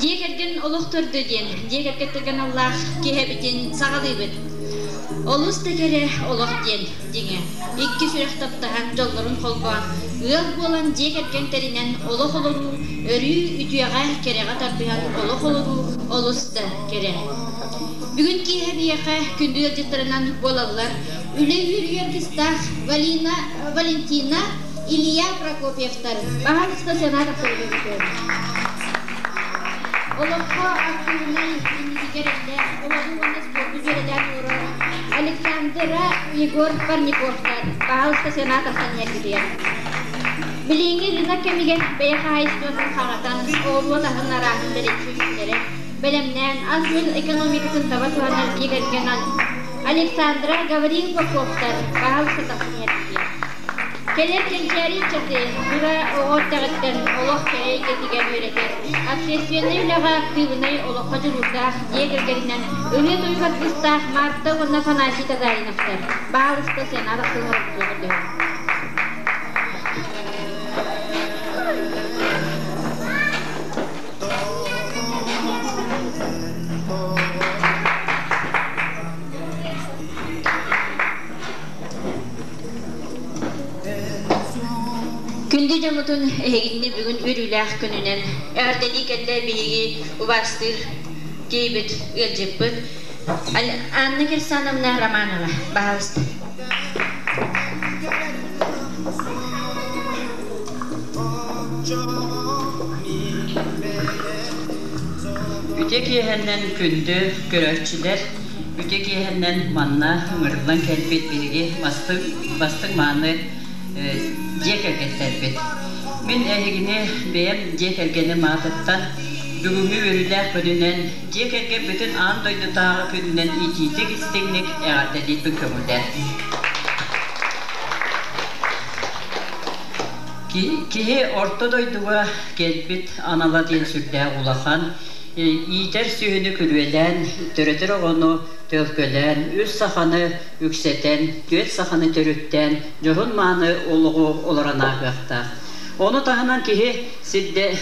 Дьиэ кэргэн олох төрдө диэн дьиэ кэргэттэргэ аналлаах киэһэбитин саҕалыыбыт. Олус да кэрэ олох диэн дьиҥэ. Икки сүрэх таптаһан, дьоллорун холбоон, ыал буолан дьиэ кэргэн тэринэн олох олоруу, өрүү үтүөҕэ, кэрэҕэ тардыһан олох олоруу олус да кэрэ. Бүгүн киэһэ биһиэхэ күндү ыалдьыттарынан буолаллар үлэ үөрүйэр кыстаах Валина, Валентина Илья Прокопьевтар баһаалыста сыана тахсарыгар Олоххо актыыбынай инникигэ эрэллээх оҕону уонна спорду дьүөрэлээн олорор Александра Егор Парниковтар баһаалыста сыана тахсан иһэргитигэр. Билиҥҥи рынок кэмигэр бэйэ хаһаайыстыбатын хаҥатан, оҕуруот аһын арааһын дэлэччи үүннэрэн, бэлэмнээн, ас-үөл экономикатын таба туһанар дьиэ кэргэн Александра Гаврил Поповтар баһаалыста тахсан иһэргитигэр. Кэлэр кэнчээри ыччаты кыра оҕо эрдэҕиттэн олох кэрэ эйгэтигэр үөрэтэр, общественнай үлэҕэ актыыбынай олоххо дьулуурдаах дьиэ кэргэнинэн ырыа-тойук аргыстаах Марта уонна Афанасий Татариновтар баалыста сыана тахсан олорбутун көрдөһөбүн. Күндү дьоммутун эһигини бүгүн үөрүүлээх күнүнэн эҕэрдэлии кэллэ биһиги убаастыыр киһибит, ыалдьыппыт Анна Кирсановна Романова. Баһаалыста. Үтүө киэһэннэн күндү көрөөччүлэр, үтүө киэһэннэн манна ыҥырыллан кэлбит биһиги бастыҥ, бастыҥ мааны дьиэ кэргэттэрбит. Мин эһигини бэйэм дьиэ кэргэним аатыттан бүгүҥҥү үөрүүлээх күнүнэн дьиэ кэргэн бүтүн аан дойдутааҕы күнүнэн итиитик истиҥник эҕэрдэлиирбин көҥүллээн. Киһи орто дойдуга кэлбит анала диэн сүрдээх улахан, иитэр сүөһүнү күрүөлээн, төрөтөр оҕону төлкөлөөн, үс саханы үксэтэн, түөрт саханы төрүттээн, дьоһун-мааны олоҕу олорон ааһыахтаах. Ону таһынан киһи сирдэ,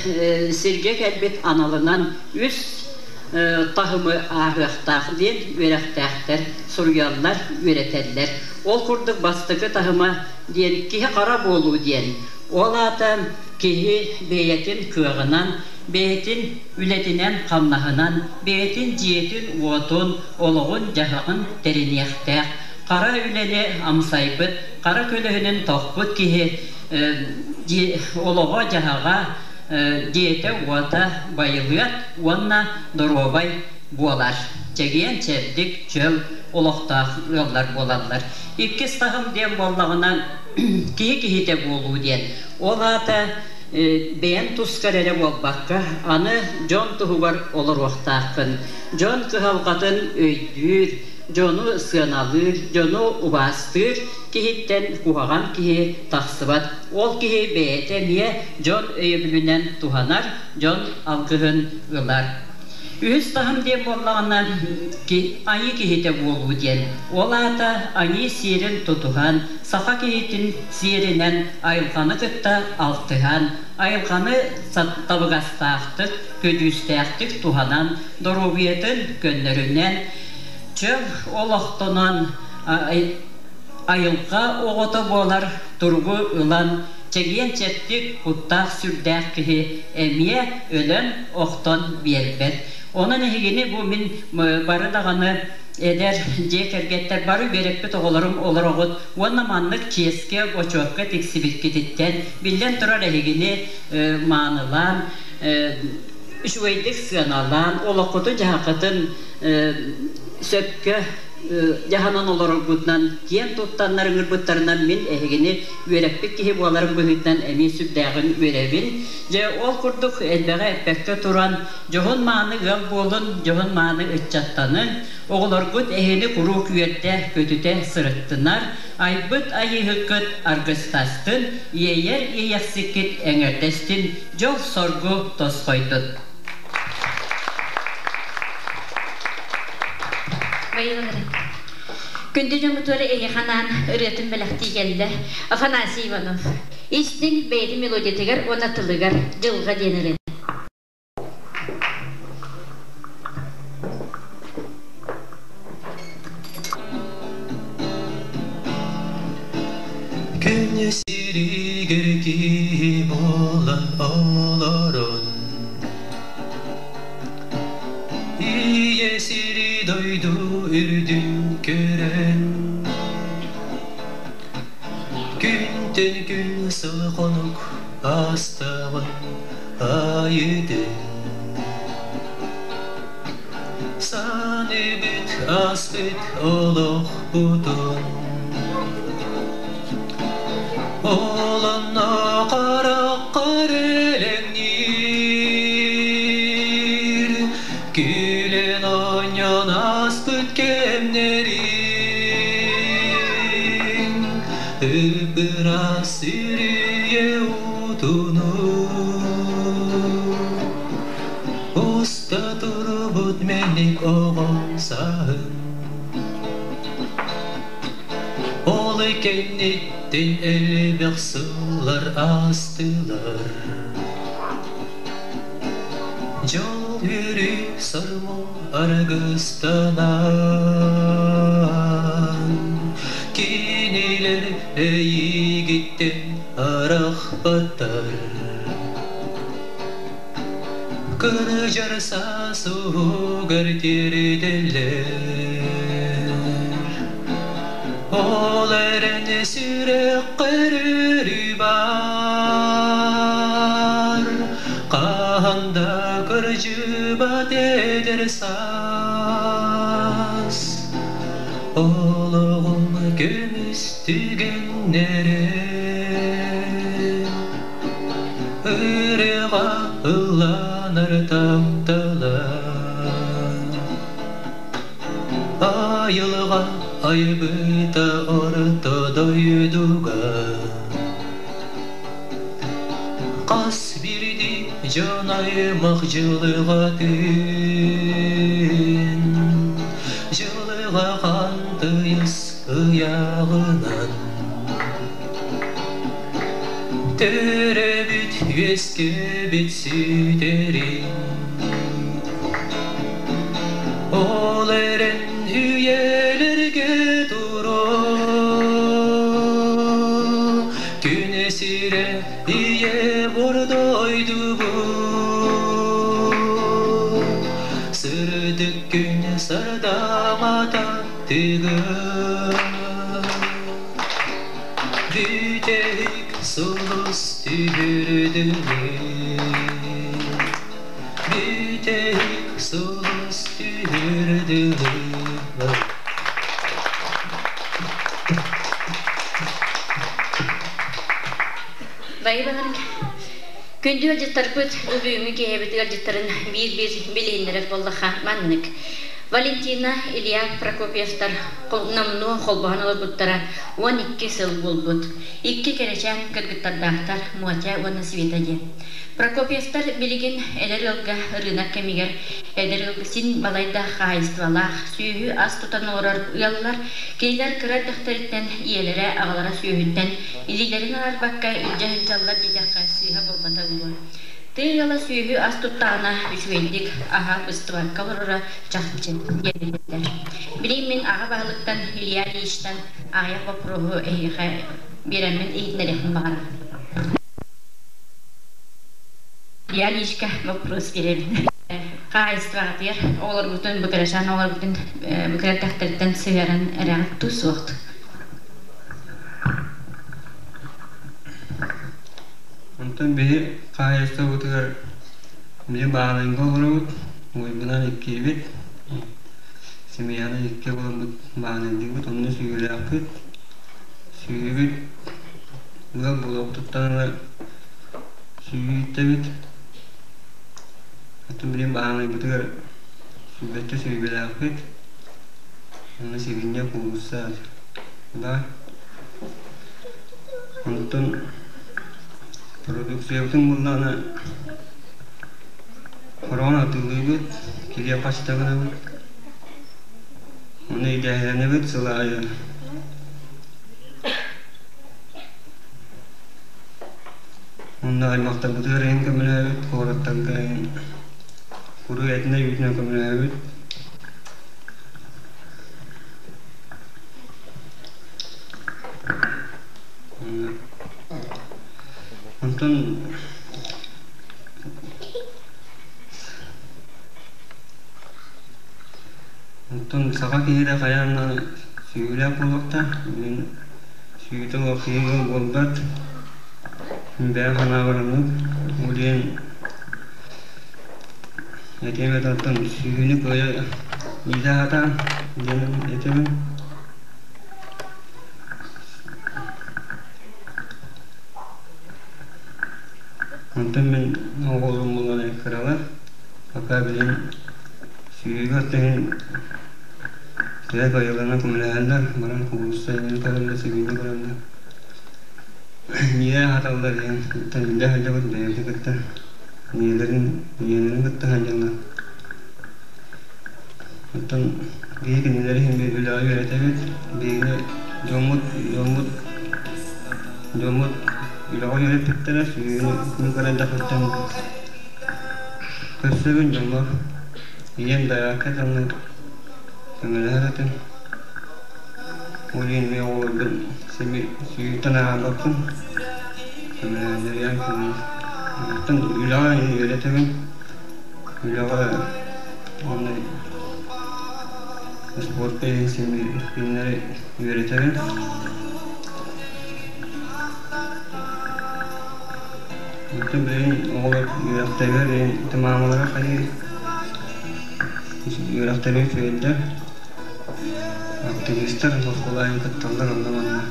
сиргэ кэлбит аналынан үс таһымы ааһыахтаах диэн үөрэхтээхтэр суруйаллар, үөрэтэллэр. Ол курдук бастакы таһыма диэн киһи хара буолуу диэн. Ол аата киһи бэйэтин кыаҕынан, бэйэтин үлэтинэн-хамнаһынан, бэйэтин дьиэтин-уотун, олоҕун-дьаһаҕын тэриниэхтээх. Хара үлэни амсайбыт, хара көлөһүнүн тохпут киһи олоҕо-дьаһаҕа, дьиэтэ-уота байылыат уонна доруобай буолар. Чэгиэн-чэбдик, чөл олохтоох ыаллар буолаллар. Иккис таһым диэн буоллаҕына, киһи киһитэ буолуу диэн. Ол аата бэйэҥ тускар эрэ буолбакка, аны дьон туһугар олоруохтааххын. Дьон кыһалҕатын өйдүүр, дьону сыаналыыр, дьону убаастыыр киһиттэн куһаҕан киһи тахсыбат. Ол киһи бэйэтэ эмиэ дьон өйөбүлүнэн туһанар, дьон алгыһын ылар. Үһүс таһым диэн буоллаҕына, айыы киһитэ буолуу диэн. Ол аата айыы сиэрин тутуһан, саха киһитин сиэринэн айылҕаны кытта алтыһан, айылҕаны табыгастаахтык, көдьүүстээхтик туһанан, доруобуйатын көннөрүнэн, чөл олохтонон, айылҕа оҕото буолар туругу ылан, чэгиэн-чэбдик, куттаах-сүрдээх киһи эмиэ өлөн-охтон биэрбэт. Онон эһигини бу мин бары даҕаны эдэр дьиэ кэргэттэр бары үөрэппит оҕолорум олороҕут уонна маннык чиэскэ, бочуокка тиксибиккититтэн, биллэн турар эһигини маанылаан, үчүгэйдик сыаналаан, олоххутун-дьаһаххытын сөпкө дьаһанан олороргутунан киэн туттаннар ыҥырбыттарынан мин эһигини үөрэппит киһи буоларым быһыытынан эмиэ сүрдээҕин үөрэбин. Дьэ, ол курдук элбэҕи эппэккэ туран, дьоһун-мааны ыал буолун, дьоһун-мааны ыччаттаныҥ, оҕолоргут эһини куруук үөрдэ, көтүтэ сырыттынар, айбыт айыыһыккыт аргыстастын, иэйэр иэйэхсиккит эҥэрдэстин, дьол-соргу тосхойдун. Күндү дьоммутугар эһиэхэ анаан ырыатын бэлэхтии кэллэ Афанасий Иванов. Истиҥ бэйэтин мелодиятыгар уонна тылыгар «Дьылҕа» диэн ырыа. Буолан олорон Ийэ сири дойду үрдүн көрөн Күнтэн күн сыл хонук аастаҕын айытын Саныыбыт ааспыт олохпутун Ол онно хараххар элэҥниир Күлэн оонньоон ааспыт кэмнэриҥ Ып-ыраас үрүйэ уутунуу Уста турбут мэник оҕо сааһым Ол кэнниттэн элбэх сыллар аастылар Дьол үөрүү сормо аргыстанан Кинилэр эйигиттэн арахпаттар Кырдьар саас уһугар тиэрдэллэр Ол эрэн сүрэххэр өрүү баар Хаһан да кырдьыбат эдэр саас Олоҕум көмүс түгэннэрэ Ырыаҕа ылланар таптала Айылҕа айбыта орто дойдуга Хас биирдии дьон аймах дьылҕатын Дьылҕа хаан тыйыс ыйааҕынан Төрөөбүт үөскээбит сүтэрин Ол эрэн үйэлэргэ туруо Күн сирэ ийэ бордойдубут Сырдык күн сардаҥата тыгын Бүтэһик сулус түһүрдүлэр Бүтэһик сулус түһүрдүлэр Байыбаларык күндү ыалдьыттарбыт бу бүгүҥҥү киэһэбит ыалдьыттарын биир-биир билиһиннэрэр буоллаха маннык. Валентина, Илья Прокопьевтар номнуо холбоһон олорбуттара 12 сыл буолбут. Икки кэрэчээн кыргыттардаахтар Мотя уонна Света диэн. Прокопьевтар билигин эдэр ыалга ырыынак кэмигэр эдэр ыалга син балайда хаһаайыстыбалаах, сүөһү-ас тутан олорор ыаллар. Кинилэр кыра эрдэхтэриттэн ийэлэрэ, аҕалара сүөһүттэн илиилэрин араарбакка илдьэ сылдьаллар диэтэххэ сыыһа буолбата буолуо. Тыа ыала сүөһү-ас туттаҕына үчүгэйдик аһа быстыбакка олороро чахчы диэн этэллэр. Билигин мин аҕа баһылыктан Илья Ильичтан аҕыйах боппуруоһу эһиэхэ биэрэммин иһитиннэриэхпин баҕарабын. Илья Ильичка боппуруос биэрэбин. Хаһаайыстыбаҕытыгар оҕолоргутун, быкырашаан оҕолоргутун быкырар тэхтэриттэн сыһыаран эрэҕит дуу суохт? Онтон биһи хаһаайыстыбабытыгар били баанайга олоробут, уйбунан иккиэбит, семьянан икки буоламмыт баанайдыыбыт, онно сүгүлээхпит, сүгүбүт, ыал буолуохпутуттан ыла сүгүттэбит. Оттон билин баанайбытыгар сүүрбэччэ сүүйбэлээхпит, онно сибиинньэ, куурусса баар. Онтон продукциябытын буллаҕына хороон атыылыыбыт, килиэп хасыта гынабыт, ону идэһэлэнэбит сыл аайы. Онно аймахтарбытыгар иһин көмөлөһөбүт, куораттарга иһин куруук этинэ-үүтүнэн көмөлөһөбүт. Онтон Оттон саха киһитэ хайаан да сүүйүүлээх буолуохтаах. Мин сүүйүүтэ олох киһи ыал буолбат. Бэйэ санаабар оннук. Ол диэн этиэм этэ оттон сүүйүүнү кыайа иитэ сатаан диэн этэбин. Онтон мин оҕолорум буолан кыралар. Пока билигин сүүһүгэр тэҥин төһө кыайылларынан көмөлөһөллөр, баран куурусса иҥин көрөллөр, сибиинньэ көрөллөр. Ийэ аһаталлар диэн кытта илдьэ сылдьабыт бэйэбитин кытта ийэлэрин ийэлэрин кытта сылдьаллар. Оттон биһиги кинилэри иһин үлэҕэ үөрэтэбит. Биһигини дьоммут дьоммут дьоммут үлэҕэ үөрэппиттэрэ сүүһүн күн көрөн тахсыттан Көрсөбүн дьоммор, ийэм дайаакка дьоҥҥо көмөлөһөр этим. Ол иһин мин оҕолорбун сүүртэн ааҕабаппын. Көмөлөһөннөрүөн Оттон үлэҕэ үөрэтэбин. Үлэҕэ уонна спортка иһин кинилэри үөрэтэбин. Онтон билигин оҕолор үөрэхтэригэр ити маамалара хайыы үөрэхтэрин үчүгэйдэр, активистар оскуолаҕа кытталлар онно-манна.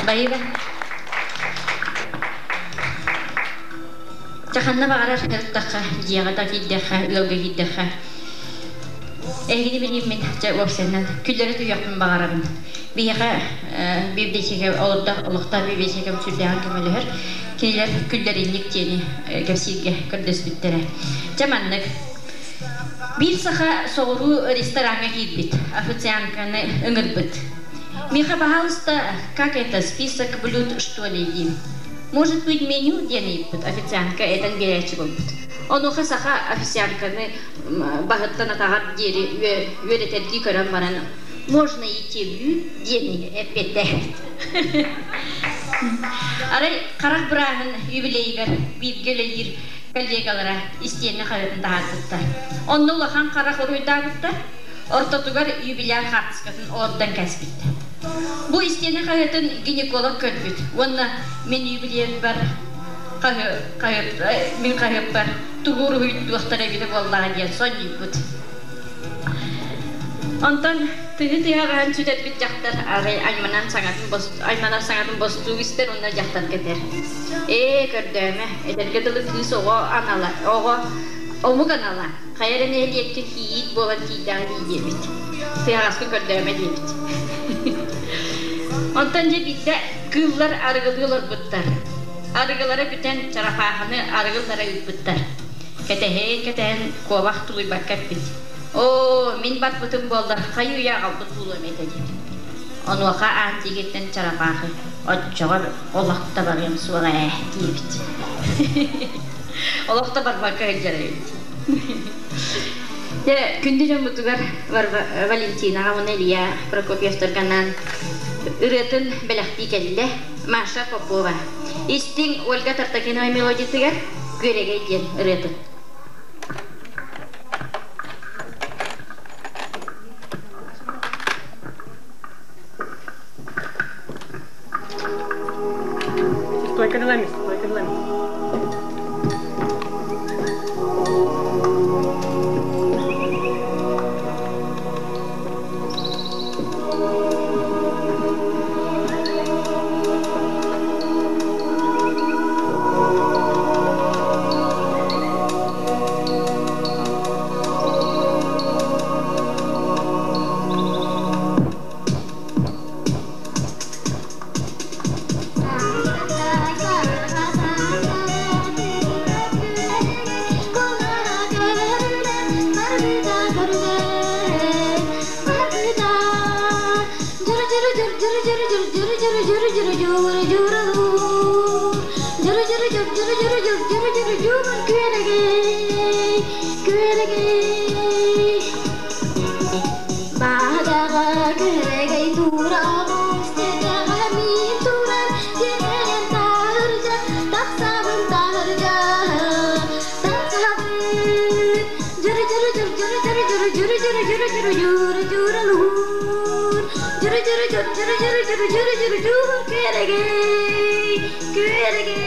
Баһыыба. Чэ ханна баҕарар сырыттахха, дьиэҕэ да киирдэххэ, ыалга киирдэххэ, эһигини билиммин, чэ уопсайынан күллэри түһүөхпүн баҕарабын. Биһиэхэ библиотека олордох олохтоох библиотекам сүрдээҕин көмөлөһөр. Кинилэр күллэринньик диэни кэпсииргэ көрдөспүттэрэ. Чэ маннык. Биир саха соҕуруу рестораҥҥа киирбит, официантканы ыҥырбыт. Миэхэ, пожалуйста, как это, список блюд, что ли, диим. Может быть, меню диэн ыйыппыт официантка этэн биэрээччи буолбут. Онуоха саха официантканы баһыттан атаҕар диэри үөрэтэрдии көрөн баран можно идти в диэн эппиэттээбит. Арай харах бырааһын юбилейыгар бииргэ үлэлиир коллегалара истиэнэ хаһыатын таһаарбыттар. Онно улахан харах уруйдаабыттар, ортотугар юбиляр хаартыскатын олордон кээспиттэр. Бу истиэнэ хаһыатын гинеколог көрбүт уонна мин юбилейбар мин хаһыаппар тугу уруһуйдуохтара эбитэ буоллаҕа диэн сонньуйбут. Онтон тыһы тыһаҕаһын сүтэрбит дьахтар арай айманан саҥатын айманар саҥатын бостуук истэр уонна дьахтар кэтэр. Ээ, көрдөөмө, эдэргэ дылы кыыс оҕо анала, оҕо омук анала, хайа эрэ нэһилиэккэ кийиит буолан тиийдэҕэ дии диэбит. Тыаҕаска көрдөөмө диэбит. Онтон дьэ биирдэ кыыллар арыгылыы олорбуттар. Арыгылара бүтэн чарапаахыны арыгыллара ыыппыттар. Кэтэһэн-кэтэһэн куобах тулуйбакка эппит. Оо, мин барбытым буоллар хайы-үйэ аҕалбыт буолуом этэ диэбит. Онуоха аан диэкиттэн чарапаахы оччоҕо олох да барыам суоҕа ээ диэбит. Олох да барбакка сылдьар эбит. Дьэ, күндү дьоммутугар Валентинаҕа уонна Илья Прокопьевтарга анаан ырыатын бэлэхтии кэллэ Маша Попова. Истиҥ Ольга Тартакинова мелодиятыгар «Күөрэгэй» диэн ырыатын. Стойка дылами, стойка дылами. Дьүрү дьүрү дьүрү дьүрү дьүрү дьүрү Дьүрү дьүрү дьүрү дьүрү дьүрү дьүрү дьүрү дьүрү дьүрү күөрэгэй, күөрэгэй.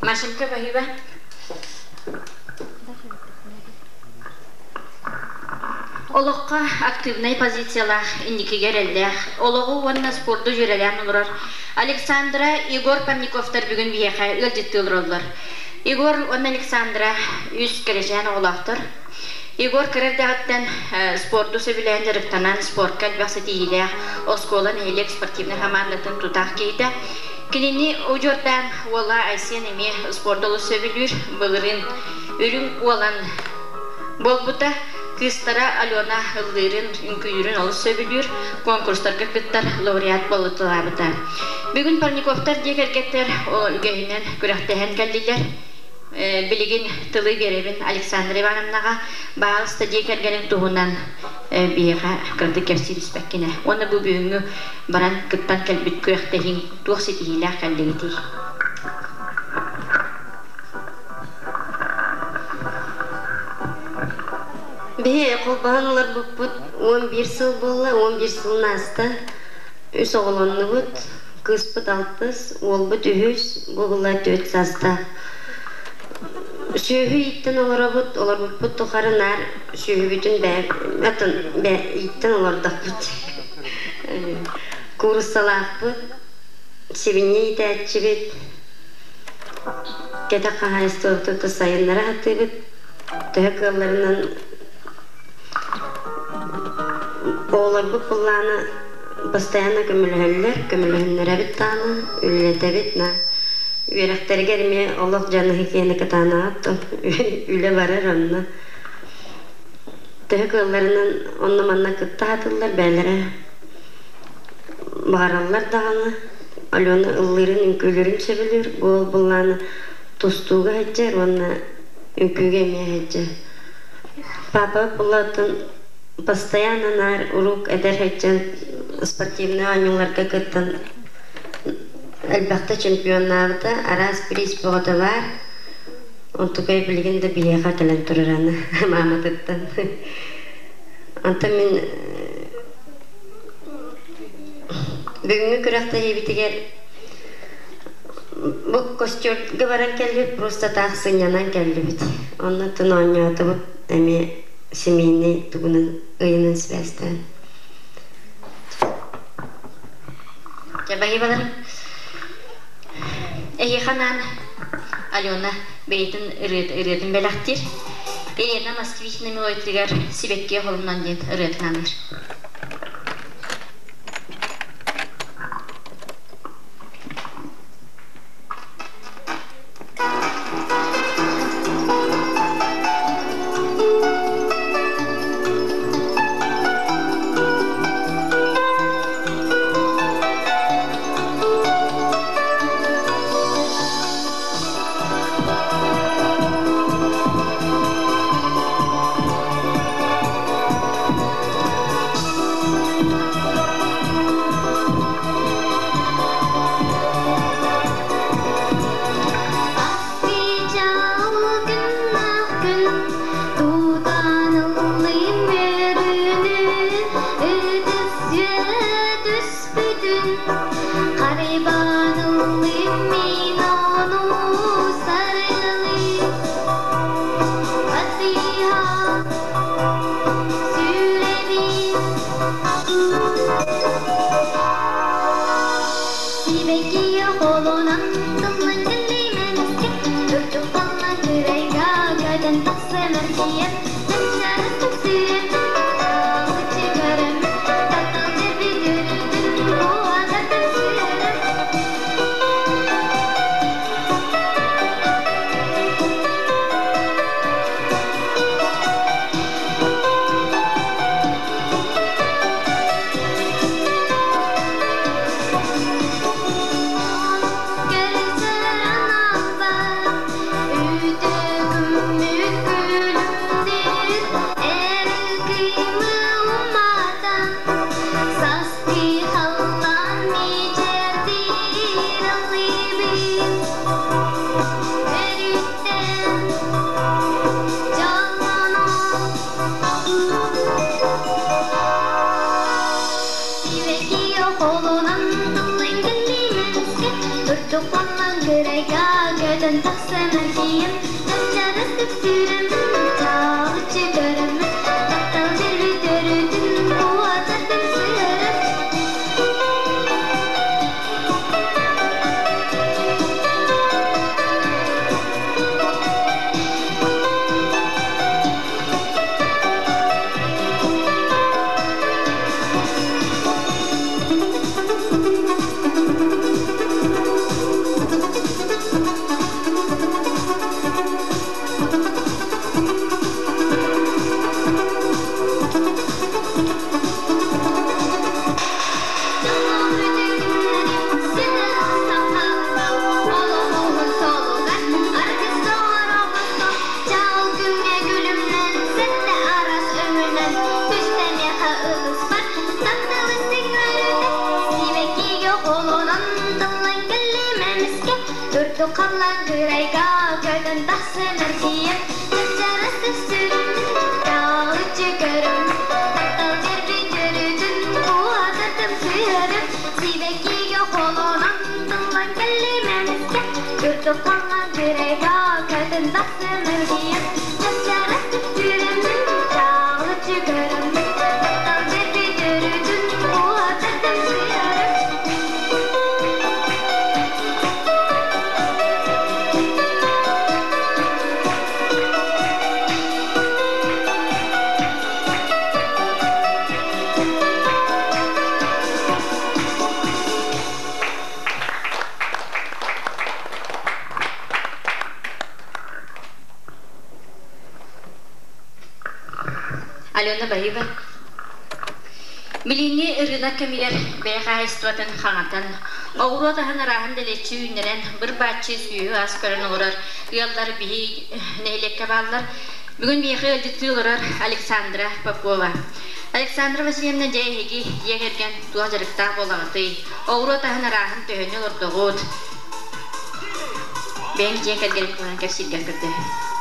Машенька, баһыыба. Олоххо активнай позициялаах, инникигэ эрэллээх, олоҕу уонна спорду дьүөрэлээн олорор Александра, Егор Парниковтар бүгүн биһиэхэ ыалдьыттыы олороллор. Егор уонна Александра үс кэрэчээн оҕолоохтор. Егор кыра эрдэҕиттэн спорду сөбүлээн дьарыктанан, спортка элбэх ситиһиилээх оскуола нэһилиэк спортивнай хамаандатын тутаах киһитэ. Кинини удьуордаан уола Айсен эмиэ спорду олус сөбүлүүр, былырыын үрүҥ уолан буолбута. Кыыстара Алена ыллыырын, үҥкүүлүүрүн олус сөбүлүүр, конкурстарга кыттар лауреат буолуталаабыта. Бүгүн Парниковтар дьиэ кэргэттэр үгэһинэн күрэхтэһэн кэллилэр. Билигин тылы биэрэбин Александра Ивановнаҕа баалыста дьиэ кэргэнин туһунан биһиэхэ кыратык кэпсии түспэккинэ. Уонна бу бүгүҥҥү баран кыттан кэлбит күрэхтэһииҥ туох ситиһиилээх кэллигитий? Биһи холбоһон олорбуппут 11 сыл буолла, 11 сылын ааста. Үс оҕолоннубут, кыыспыт алтыс, уолбут үһүс, бу була түөрт саастаах. Сүөһү ииттэн олоробут, олорбуппут тухары наар сүөһүбүтүн бээ, атын бээ, ииттэн олордохпут. Кууруссалаахпыт, сибинньэ иитээччибит, кэтэх хаһаайыстыбабытын сайыннара сатыыбыт. Төһө кыалларынан оҕолорбут былаана постоянно көмөлөһөллөр, көмөлөһүннэрэбит даҕаны, үлэлэтэбит на үөрэхтэригэр эмиэ олох дьаныһы киэнэ кытаанаҕыт үлэ барар онно. Төһө кыалларынан онно-манна кытта сатыыллар бэйэлэрэ баҕараллар даҕаны. Алена ыллыырын, үҥкүүлүүрүн сөбүлүүр. Бу уол былаана тустууга сылдьар уонна үҥкүүгэ эмиэ сылдьар. Папа булатын постоянно наар уруок эдэр сылдьан спортивнай оонньууларга кыттан элбэхтэ чемпионнаабыта, араас приз бөҕөтө баар. Онтукай билигин да биһиэхэ кэлэн турар аны мааматыттан. Онтон мин бүгүҥҥү күрэхтэһиибитигэр бу костюрга баран кэллибит, просто таах сынньанан кэллибит. Онно тын оонньоотубут эмиэ семейный тугунан ыйынан связьтаан. Дьэ, баһыыбаларым. Эһиэхэ анаан Алена бэйэтин ырыатын бэлэхтиир. Елена Москвична мелодиятыгар «Сибэкки холунан» диэн ырыатын аныыр. тыллан кэллиимэн искэ Үрдүк халлаан кырайга көтөн тахсан эргийэн Чапчарыс түксүөн Чалыччы көрөммүн Таптал дьэрбит өрүтүн Куотар түксүөрүм. Көрсөр аналбар Үтүгүммүт күлүмдүүр Эрэл кыымы уматан Саскы халлаан мичээрдиир ыллыыбын Өрүттэн дьоллоно. Сибэкки холунан тыллан кэллиимэскэ Үрдүк халлаан кырайга көтөн тахсан эргийэн Чапчарыс түксүүрүм чаҕыччы көрөммүн Таптал дьирбит өрүтүн куотардым сыһыарым. Дьоллоох үтүгүннэрим сүтэн охсон хаалла Олоҕуһун солугар аргыс доҕор оҥостон Чаҕыл күҥҥэ күлүмнэн сэттэ араас өҥүнэн Түстэ миэхэ ытыспар таптал истиҥ үөрүүтэ Сибэккигэ холонон тыллан кэллим эмискэ Үрдүк халлаан кырайга көтөн тахсан эргийэн Чапчарас түстүрүммүн чаҕылыччы көрөммүн Таптал дьэрбит өрүтүн куотардым сыһыарым Сибэккигэ холонон тыллан кэллим эмискэ Үрдүк халлаан кырайга көтөн тахсан эргийэн Чапчарас түстүрүммүн чаҕылыччы көрөммүн Таптал дьэрбит өрүтүн куотардым сыһыарым. Алена Баева. Билиҥҥи ырыынак кэмигэр бэйэ хаһаайыстыбатын хаҥатан, оҕуруот аһын арааһын дэлэччи үүннэрэн, быр-бааччы сүөһү-ас көрөн олорор ыаллар биһи нэһилиэккэ бааллар. Бүгүн биһиэхэ ыалдьыттыы олорор Александра Попова. Александра Васильевна, дьэ эһиги дьиэ кэргэн туох дьарыктаах буолаҕытый? Оҕуруот аһын арааһын төһөнү олордоҕут? Бэйэҥ дьиэ кэргэнин туһунан кэпсииргэр көрдөһөбүн.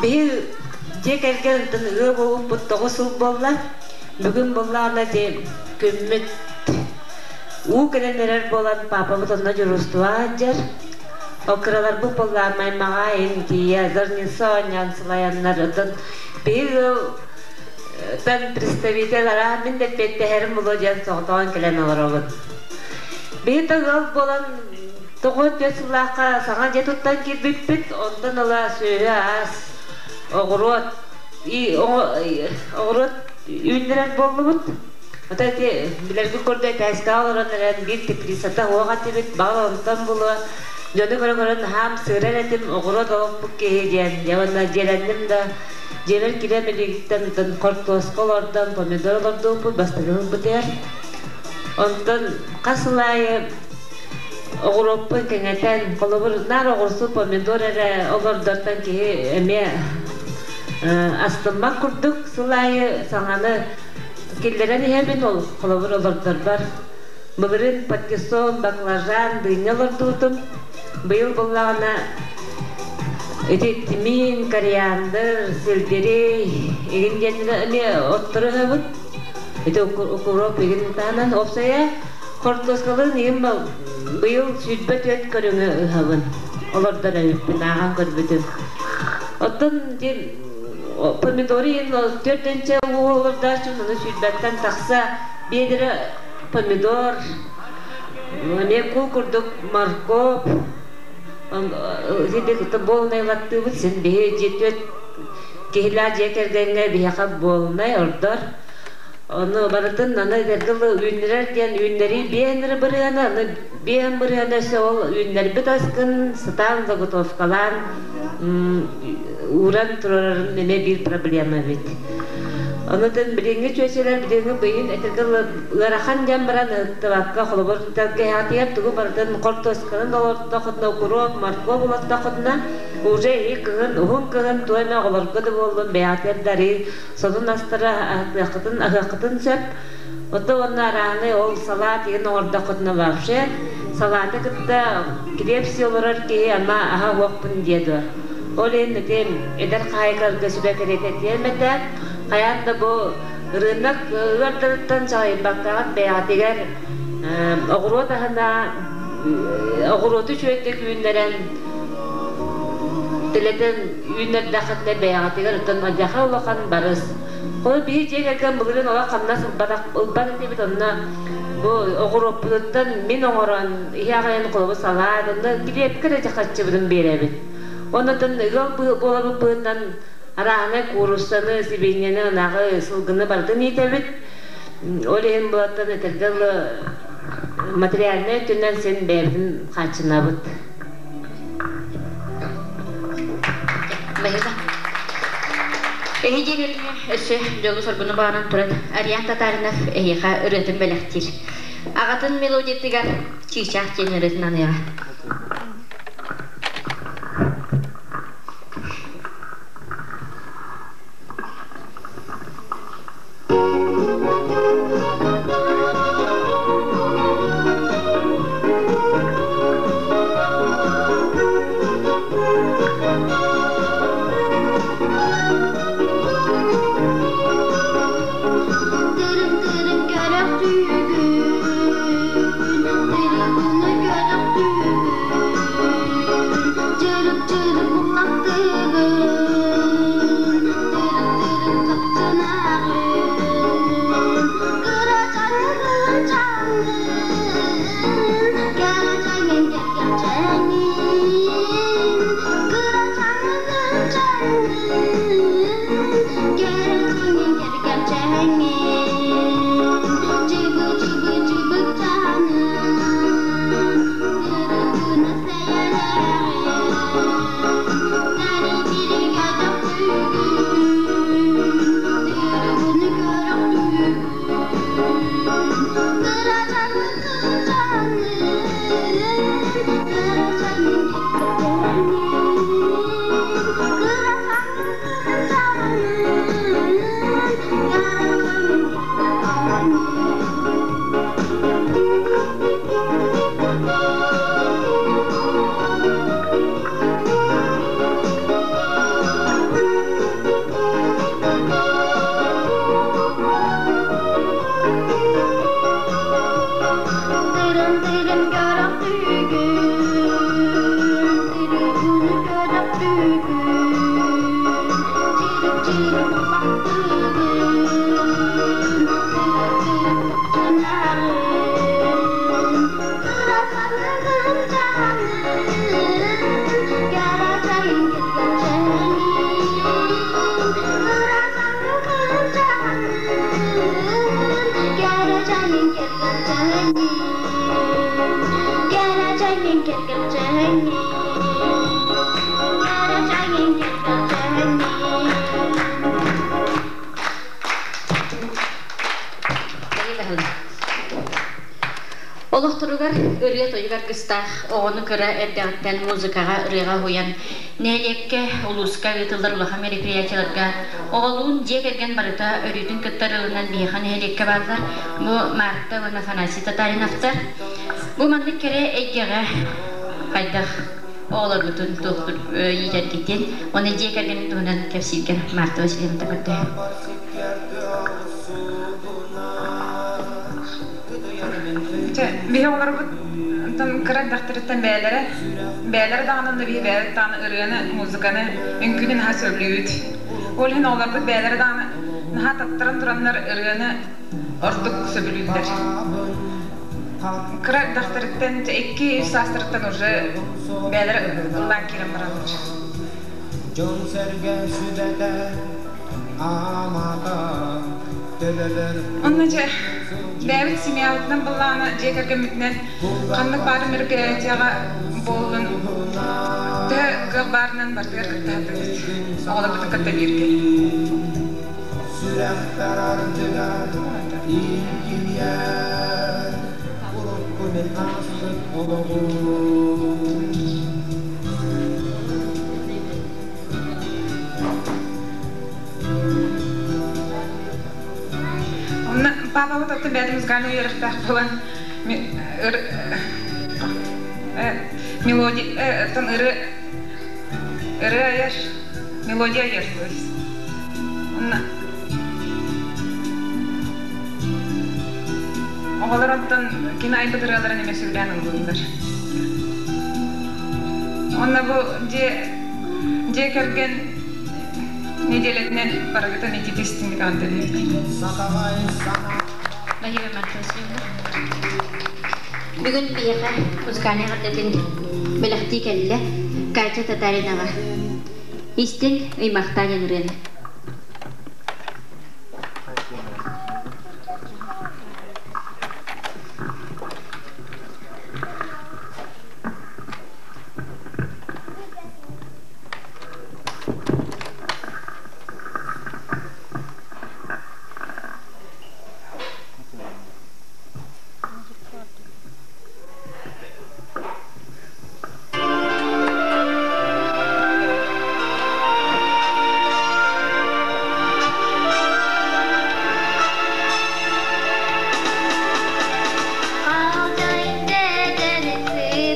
Биһи дьиэ кэргэн ыа буолбуппут 9 сыл буолла. Бүгүн буоллаҕына дьэ күммүт уу кэлэн эрэр буолан паапабыт онно дьуруустуба сылдьар. Ол кыраларбыт буоллаҕына аймаҕа тиийэ зарница оонньоон сылайаннар оттон биһи ыал тан представитель араан мин да эппиэттэһэрим буолуо диэн соҕотоҕун кэлэн олоробун. Биһи да ыал буолан 94 сыллаахха саҥа дьиэ туттан киирбиппит, онтон ыла сүөһү-ас, оҕуруот, оҕуруот үүннэрэр буоллубут. Ото ити билэргит курдук этээскэҕэ олорон эрэн биир теплицата суох этибит, баҕар онтон булуо дьону көрө-көрөн хаам сыырар этим, оҕуруот олохпут киһи диэн. Дьэ уонна дьиэлэнним да дьиэбэр киирэн билигиттэн хортуоска олордон, помидор олордубуппут, бастакы ылбытыгар. Онтон хас сыл аайы оҕуруоппун кэҥэтэн, холобур, наар оҕурсу, помидор эрэ олордортон киһи эмиэ астыммат курдук сыл аайы саҥаны киллэрэн иһэбин, ол холобур олордорбор. Былырыын патиссон, баклажан, дыня олордубутум. Быйыл буллаҕына ити тмин, кориандр, сельдерей игин диэн эмиэ оттору ыһабыт. Ити укроп игин таһынан уопсайа хортуоскалыын игин быйыл 24 көрүҥү ыһабын. Олордор эбиппин, ааҕан көрбүтүм. Оттон помидоры иин төрдүнчэ уу олордооччум, ону сүүрбэттэн тахса биэдэрэ. Помидор, эмиэ кул курдук моркуоп, буолунай ылаттыыбыт син биһи дьиэ киһилээх дьиэ кэргэҥҥэ биһиэхэ буолунай ордор. Ону барытын аны эргэ үүннэрэр диэн үүннэрии биэн эрэ бырыана, аны биэн бырыана өссө ол үүннэрбит аскын сатаан заготовкалаан ууран турарарын эмиэ биир проблема эбит. Онутун билиҥҥи чүөчэлэр билиҥҥи быйын этэргэ ыарахан диэн баран ыһыктыбакка холобур тэлгэһэҕитигэр тугу барытын хортуосканы да олортоххутуна укуруоп, моркуоп олортоххутуна уже и кыһын уһун кыһын туой эмэ оҕолорго да буоллун бэйэҕитигэр да арыы сонун астары аһыаххытын аһыаххытын сөп. Ото уонна арааһынай ол салаат иһин оҥордоххутуна вообще салааты кытта килиэп сии олорор киһи ама аһа уохпун диэ дуо. Ол иһин ити эдэр хаһаайкаларга сүбэ кэриэтэ этиэм этэ. Хайаан да бу ырыынак ыардарыттан чаҕыйбаккаҕыт бэйэҕитигэр оҕуруот аһына оҕуруоту үчүгэйдик үүннэрэн тилэтэн үүннэрдэххитинэ бэйэҕитигэр оттон алдьархай улахан барыс. Ол биһи дьиэ кэргэн былырыын олох хамнас ылбатах ылбат этибит онно бу оҕуруоппутуттан мин оҥорон иһи аҕайын холобур салаат онно килиэпкэ да харчыбытын биэрэбит. Оннотон ыал буолабыт быһыытынан арааһынай кууруссаны, сибиинньэни, ынаҕы, сылгыны барытын иитэбит. Ол иһин булаттан этэргэ дылы материальнай өттүнэн син бэйэбитин хааччынабыт. Баһыыба. Эһи дьиэ өссө дьолу-соргуну баҕаран туран Ариан Татаринов эһиэхэ ырыатын бэлэхтиир. Аҕатын мелодиятыгар Чыычаах диэн ырыатын аныаҕа. Тырым-тырым көрөх түүгүн, тырымыны көрөх түүгүн, чырып-чырып буллахтыгын, тырып-тырып тапсынаҕын, кырачаҥҥын чаҥҥын, кэрэчэҥҥин кэргэчэҥҥин, кырачаҥҥын чаҥҥын, кэрэчэҥҥин кэргэчэҥҥин, чыбы-чыбы-чыбык чаҥын, тырыбына сэйэлээҕин, тэри-тиригэ төхтүүгүн, тырыбыны көрөхтүүгүн, кырачаҥҥын кырачаҥҥын, кырачаҥҥын кэргэчэҥҥин, кырачаҥҥын кырачаҥҥын, кэргэчэҥҥин кэргэчэҥҥин. Тырым-тырым көрөх түүгүн, тырыбыны көрөх түүгүн, чырып-чырып улахтыгын, тырып-тырып тохчунаҕын, кырачаҥҥын чаҥын, кэрачаҥын кэргэчэҥин, кырачаҥҥын чаҥын, кэрачаҥын кэргэчэҥин, кэрачаҥын кэргэчэҥин, кэрачаҥын кэргэчэҥин. Олохторугар ырыа-тойук аргыстаах оҕону кыра эрдэҕиттэн музыкаҕа, ырыаҕа уһуйан, нэһилиэккэ, улууска ыытыллар улахан мероприятиеларга оҕолуун дьиэ кэргэн барыта өрүүтүн кыттар ылынан биһиэхэ нэһилиэккэ бааллар. Бу Марта уонна Афанасий Татариновтар. Бу маннык кэрэ эйгэҕэ хайдах оҕолоргутун туохтур иитэргитин уонна дьиэ кэргэнин туһунан кэпсииргэ Марта Васильевна көрдөһөм. Чэ, биһи оҕолорбут онтон кыра эрдэхтэриттэн бэйэлэрэ, бэйэлэрэ даҕаны да биһи бэйэбит даҕаны ырыаны, музыканы, үҥкүүнү наһаа сөбүлүүбүт. Ол иһин оҕолорбут бэйэлэрэ даҕаны наһаа таттаран тураннар ырыаны Ордук сөбүлүүллэр. Кыра эрдэхтэриттэн 2-3 саастарыттан уже бэйэлэрэ ыллаан киирэн бараллар. Дьон-сэргэ сүбэтэ аамата төлөбөр Онно дьэ бэйэбит семьябытынан быллаана дьиэ кэргэммитинэн ханнык баар мероприятияҕа буоллун төһө кыах баарынан барытыгар кыттыһаттыбыт. Оҕолорбутун кытта бииргэ. Сүрэхтэр ардыгар илгийэр урукку мин ааспыт олоҕум. Онно папабыт оттон бэйэтэ музыкальнай үөрэхтээх буолан мелодия оттон ырыа ырыа айар мелодия айар то есть онно оҕолор оттон кини айбыт ырыаларын эмиэ сөбүлээн ыллыыллар. Онно бу дьиэ дьиэ кэргэн нэдиэлэтинэн барыгытын итити истиҥник эҕэрдэлиибит. Спасибо, Марта Васильевна. Бүгүн биһиэхэ музыкальнай эҕэрдэтин бэлэхтии кэллэ Катя Татаринова. Истиҥ ыймахтаа диэн ырыаны.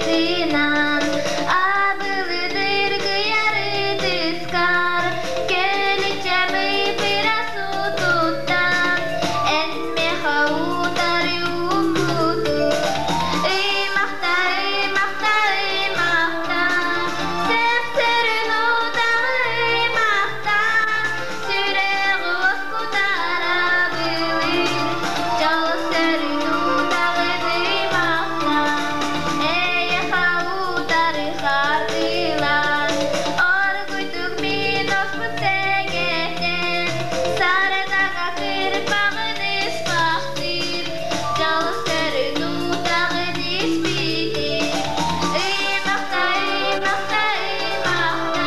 Алтын абылыдыр кыярытыскар, көлүччэми пирасутуттан, эн меха утары уммуту. Ыймахта, ыймахта, ыймахта, сэпсэрин утары ыймахта, сүрэҕи уоскутара былыр, дьол сөрүн утаҕын ыймахта. Эйиэхэ утары хардыылаан, оргуйдук мин оспут сэгэтэн, сардаҥа кырбаҕын ыспахтыыр, дьол сөрүн утаҕын испитин. Ыймахта, ыймахта, ыймахта,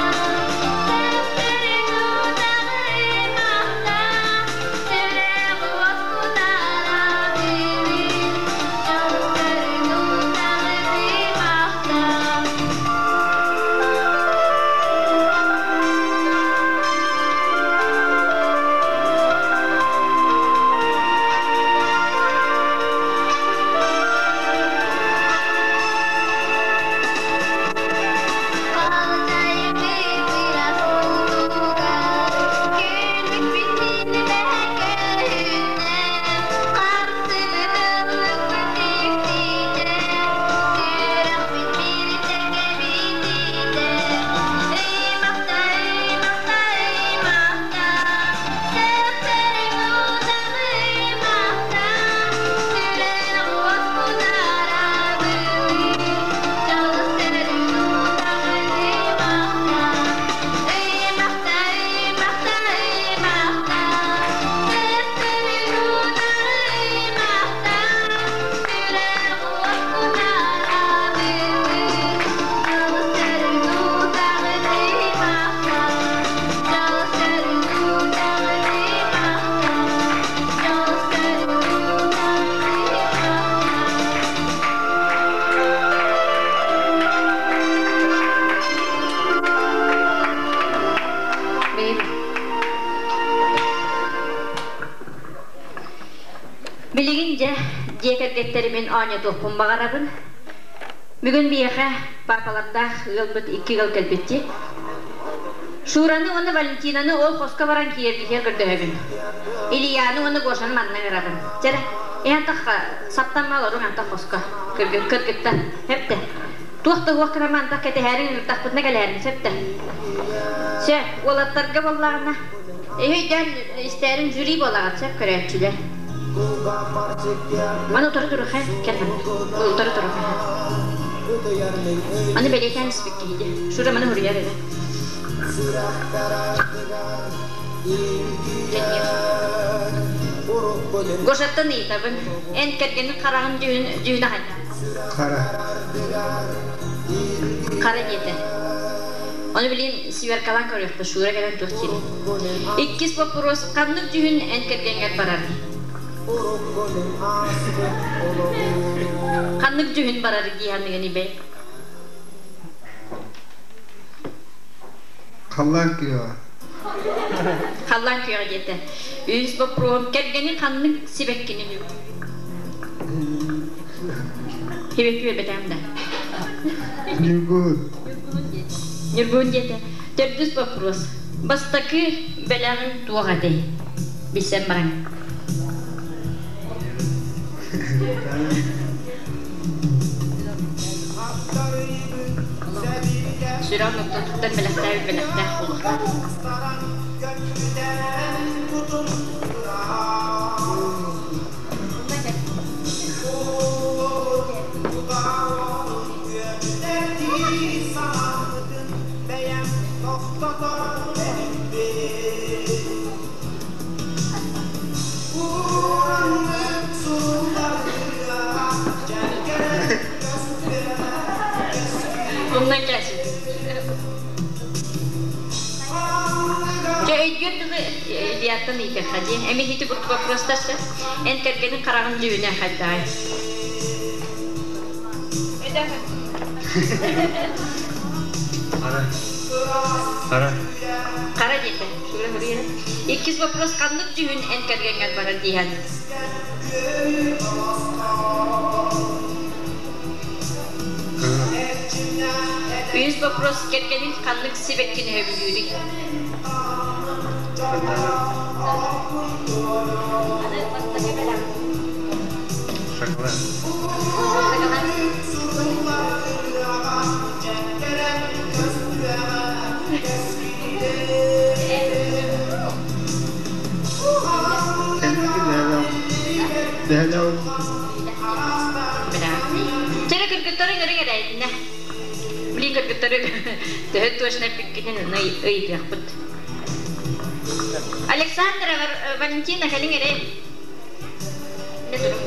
сэпсэрин утаҕы ыймахта, сүрэх уоскутара билин, дьол сөрүн утаҕын ыймахта. Халдьайбыт күлүкпүт мин көһүннэ, харсыбыт ыллыкпыт иктитэ, сүрэхпит бииртэн кэбититэ. Ыймахта, ыймахта, ыймахта, сэпсэриҥ утах ыймахта, сүрэх уоскутара былыр, дьол сэрин утаҕын ыймахта. Ыймахта, ыймахта, ыймахта, сэпсэрин утах ыймахта, сүрэх уоскутара былыр, дьол сэрин утаҕын ыймахта. Дьол сэрин утаҕын ыймахта, дьол сэрин утаҕын ыймахта. Билигин дьэ дьиэ кэргэттэримин оонньотуохпун баҕарабын. Бүгүн биһиэхэ паапалардаах ыалбыт икки ыал кэлбитти. Шураны уонна Валентинаны ол хоско баран киэргитиэр көрдөһөбүн. Ильяны уонна Гошаны манна ыҥырабын. Чэрэ, эн тахха саптамма олоруҥ антах хоско. Кыргыттар, хэптэ. Туох да уох кыраман антах кэтэһээриҥ ыҥыртахпытына кэлээрин сөптө. Сөп, уолаттарга буоллаҕына, эһи өйдөөн истээрин жюри буолаҕыт сөп көрөөччүлэр. Маны утары туруха, кэл маны. Утары туруха. Маны бэлиэтээн испит киһи. Шура маны хуруйар эрэ. Гошаттан ыйытабын. Эн кэргэнин хараҕын дьүһүн дьүһүнэ хайдах? Хара. Хара диэтэ. Ону билигин сверкалаан көрүөхпүт, Шура кэлэн туох диирий? Иккис боппуруос, ханнык дьүһүн эн кэргэҥҥэр барарый? Ханнык дьүһүн барар дии саныгын ибэ? Халлаан күөҕэ. Халлаан күөҕэ диэтэ. Үһүс боппуруоһум, кэргэниҥ ханнык сибэккини Сибэкки биэрбэтэҕим да. Ньургуһун. Ньургуһун диэтэ. Төрдүс боппуруос. Бастакы бэлэҕиҥ туох этэй? Билсэн бараҥ. Сүрэҕин ортотуттан бэлэхтээбит бэлэхтээх буолуохтаах. Оннан кээсин. Дьэ өйдүөр дылы Ильяттан ыйытыахха дии. Эми ити курдук вопростарса эн кэргэниҥ хараҕын дьүһүнэ хайдаҕай? Хара. Хара. Хара диэтэ. Иккис вопрос ханнык дьүһүн эн кэргэҥҥэр барар диэһэн? Үһүс вопрос кэргэниҥ ханнык сибэккини сөбүлүүрүй? Шоколад. Кэнники бэһэлээх Чэрэ кыргыттары ыҥырыҥ эрэйдинэ. Блин кыргыттары төһө точно эппиккитин ыйытыахпыт. Александра Валентина кэлиҥ эрэ. Не туруҥ.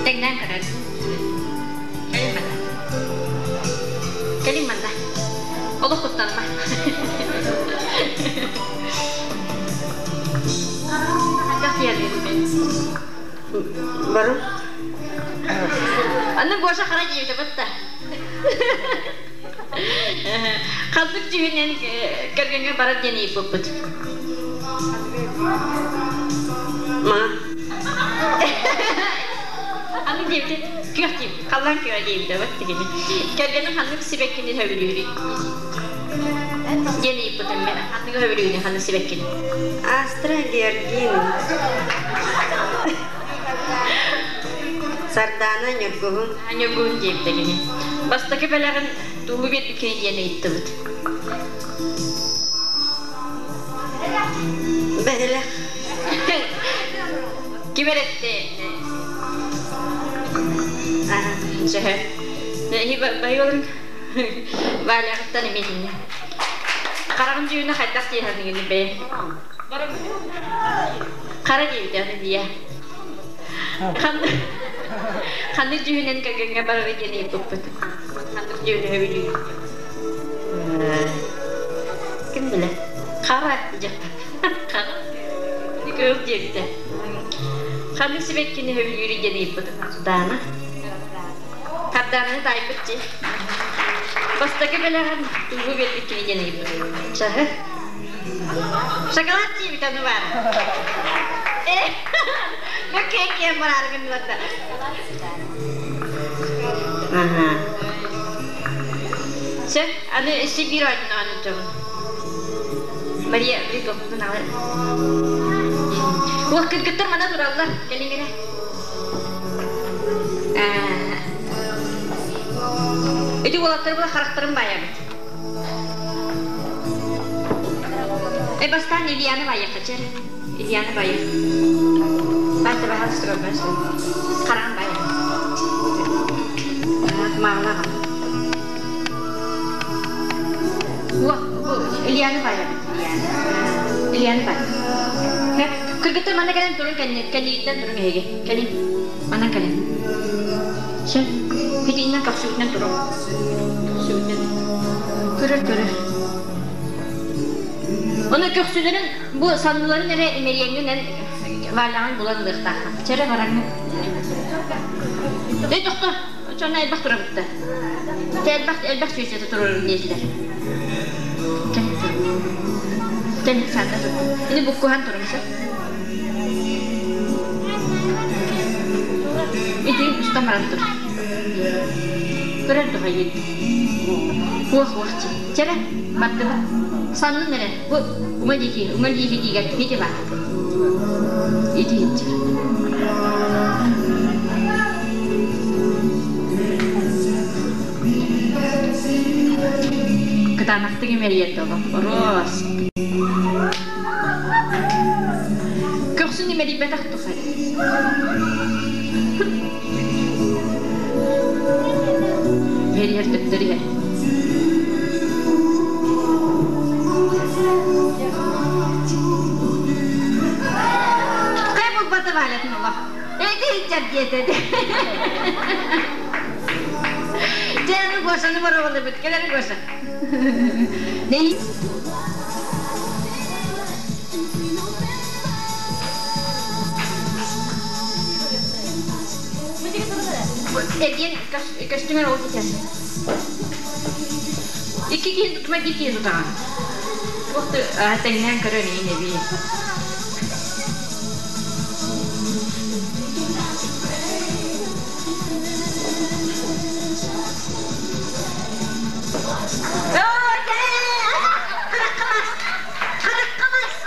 Тэҥнээн көрөр. Кэлин манна. Кэлин манна. Олох куттанма. Бару. Аны Гоша хара диэбитэ батта. Ханнык дьүһүнэн кэргэҥҥэ барар диэн ыйыппыппыт. Ма. Аны диэбитэ күөх диэбит, халлаан күөҕэ диэбитэ бат тигини. Кэргэним ханнык сибэккини сөбүлүүрүй? Диэн ыйыппытым мен ханнык сөбүлүүрүй ханнык сибэккини? Астра Георгиевна. Сардаана Ньургуһун. Ньургуһун диэбитэ кини. Бастакы бэлэҕин тугу биэрбиккиний диэн ыйыттыбыт. Бэһилэх. Ким эрэтти? Сөһө. Байолын Валяҕыттан эмиэ Хараҕын дьүһүнэ хайдах диэһэниҥин бэйэ? Хара диэбитэ аны дия. Ханнык дьүһүнэн кэргэҥҥэ барара диэн ыйыппыппыт. Ханнык дьүһүнү сөбүлүүр? Ким билэр? Хара Хара. Кыыл диэбитэ. Ханнык сибэккини сөбүлүүрүй диэн ыйыппыт. Даана. Хардаананы таайбыт дии. Бастакы бэлэҕин тугу биэрбиккиний диэн ыйыппыт. Чаһы. Шоколад диэбит аны баар. Э, бу киэн бараары гыннылар да. Аха. Сөп, аны өссө биир оонньоон ыытабын. Мария, прикоппутун аҕай. Уох кыргыттар мана тураллар, кэлиҥ эрэ. Ити уолаттар була харахтарын баайабыт. Э бастаан Ильяны байыахха чэр. Ильяны байыах. Барта баһалыстыга бэс. Хараан байыах. Маалаҕа. Уох, Ильяны байабыт, Ильяны. Ильяны бай. Кыргыттар манна кэлэн турун кэнниттэн турун эһиги. Кэлин. Манан кэлин. Сөп. Итиннэн көхсүгүтүнэн турун. Көхсүгүтүнэн. Көрөр көрөр. Оны көхсүлэрин бу санныларын эрэ имэриэҥҥинэн Валяҕын булан ылыахтааххын. Чэрэ бараҥҥын. Эй, тохто! Чонно элбэх турабытта. Элбэх элбэх сүөсүөтэ турарын диэтилэр. Кэл Кэл саата тур. Ини буккуһан турун сөп. Ити устан баран тур. Көрөр тухайын. Уох уох чэрэ бардыбыт. Саннын эрэ. Бу уҥа диэки, уҥа диэки диигэр ити баар. Ити иһиччэр. Кытаанахтык имэрийэр доло. Ороос. Көхсүн имэрийбэтэх тухары. Иһэр төттөр иһэр. Кай булбата валятын олох. Эти иһиччэр диэтэ. Дьэ, ну Гошаны боровалыбыт. Кэлэр Гоша. Ней Эргиэн көстүмэр ол китэн. Икки киһи тутума биир киһи тутаҕын. Туох да тэҥнээн көрөр иһин эбии.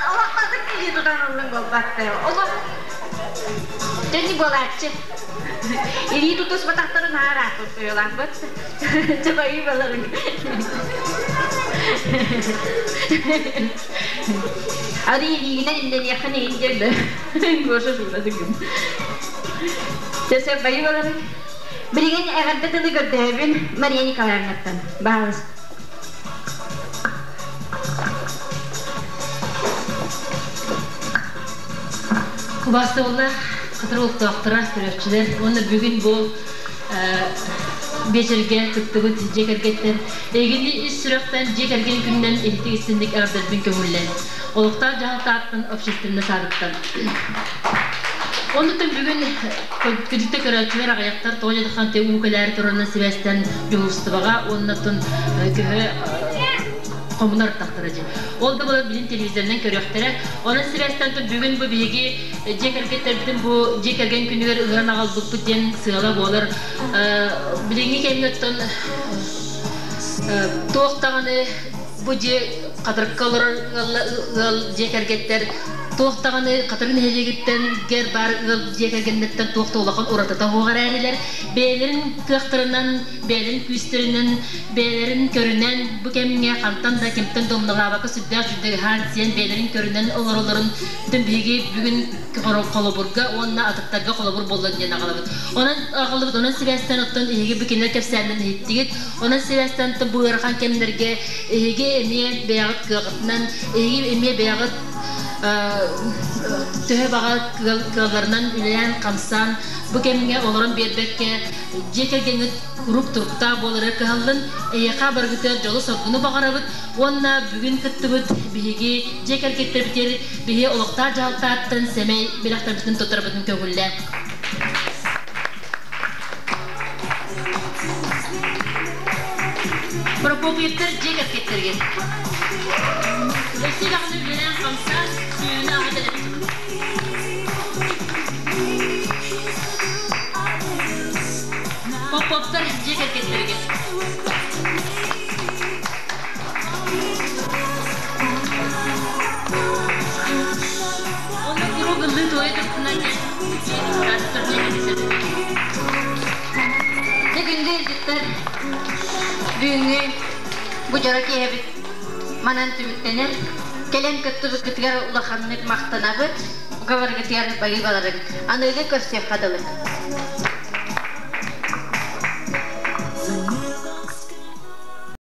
Олохтоох киһи тутан ыллыҥ буолбатта. Олох Дьэнни буолааччы. Илии тутуспатахтарын аараахпыт туйулаахпыт. Чабайыы баларыҥ. Ары илиигинэн имнэниэххин иһин диэн Гоша шуутатыгым. Чэ, байыы баларыҥ. Билигин эҕэрдэ тылы көрдөһөбүн Мария Николаевнаттан. Баҕалыс. Убаастабыллаах Хатырык олохтоохторо, көрөөччүлэр уонна бүгүн бу биэчэргэ кыттыбыт дьиэ кэргэттэр эйигини ис сүрэхтэн дьиэ кэргэн күнүнэн иһитик истинник эҕэрдэлбин көҥүллээн олохтоох дьаһалтааттан общественнай саадыттан. Оннуттан бүгүн күдүктэ көрөөччүлэр аҕыйахтар тоҕо дьадаханты уу кэлээри турарынан сибээстэн дьуһуурустубаҕа уонна көһө хомунар тахтара дьи. Ол да буолар билин телевизорынан көрүөхтэрэ. Онон сибээстэн бүгүн бу биһиги дьиэ кэргэттэрбитин бу дьиэ кэргэн күнүгэр ыһан аҕалбыппыт диэн сыала буолар. Билиҥҥи кэмҥэ оттон туох даҕаны бу дьиэ Хатырыкка олорор ыал дьиэ кэргэттэр туох даҕаны Хатырык нэһилиэгиттэн гэр баар ыал дьиэ кэргэннэртэн туох да улахан уратыта суох эрээрилэр бэйэлэрин кыахтарынан бэйэлэрин күүстэринэн бэйэлэрин көрүнэн бу кэмҥэ хантан да кимтэн да умналаабакка сүрдээх сүрдээх ыһаан сиэн бэйэлэрин көрүнэн олороллорун биһиги бүгүн холобурга уонна атыттарга холобур буоллун диэн аҕалабыт. Онон аҕалыбыт, онон сибээстээн оттон эһиги бу кинилэр кэпсээннэрин иһиттигит. Онон сибээстээн бу ыарахан кэмнэргэ эһиги эмиэ бэйэҕит кыаҕытынан, эһиги эмиэ бэйэҕит төһө баҕа кыалларынан үлэлээн-хамсаан бу кэмҥэ олорон биэрбэккэ дьиэ кэргэҥҥит куруук туруктаах буолары кыһаллын, эйиэхэ барыгытыгар дьолу-соргуну баҕарабыт уонна бүгүн кыттыбыт биһиги дьиэ кэргэттэрбитигэр биһи олохтоох дьаһалтааттан сэмэй бэлэхтэрбитин туттарбытын көҥүллээн. Прокопьевтар дьиэ кэргэттэригэр. Өссө даҕаны үлэлээн-хамсаан, сүөһүнү аһа дэлэппит. Поповтар дьиэ кэргэттэригэр. Онно куруук ыллыы туойа туртунан Дьэ күндү ыалдьыттар, бүгүҥҥү бу дьоро киэһэбит манан түмүктэнэр. Кэлэн кыттыбыккытыгар улаханнык махтанабыт. Бука барыгытыгар баһыыбаларыҥ. Аныгы көрсүөххэ дылы.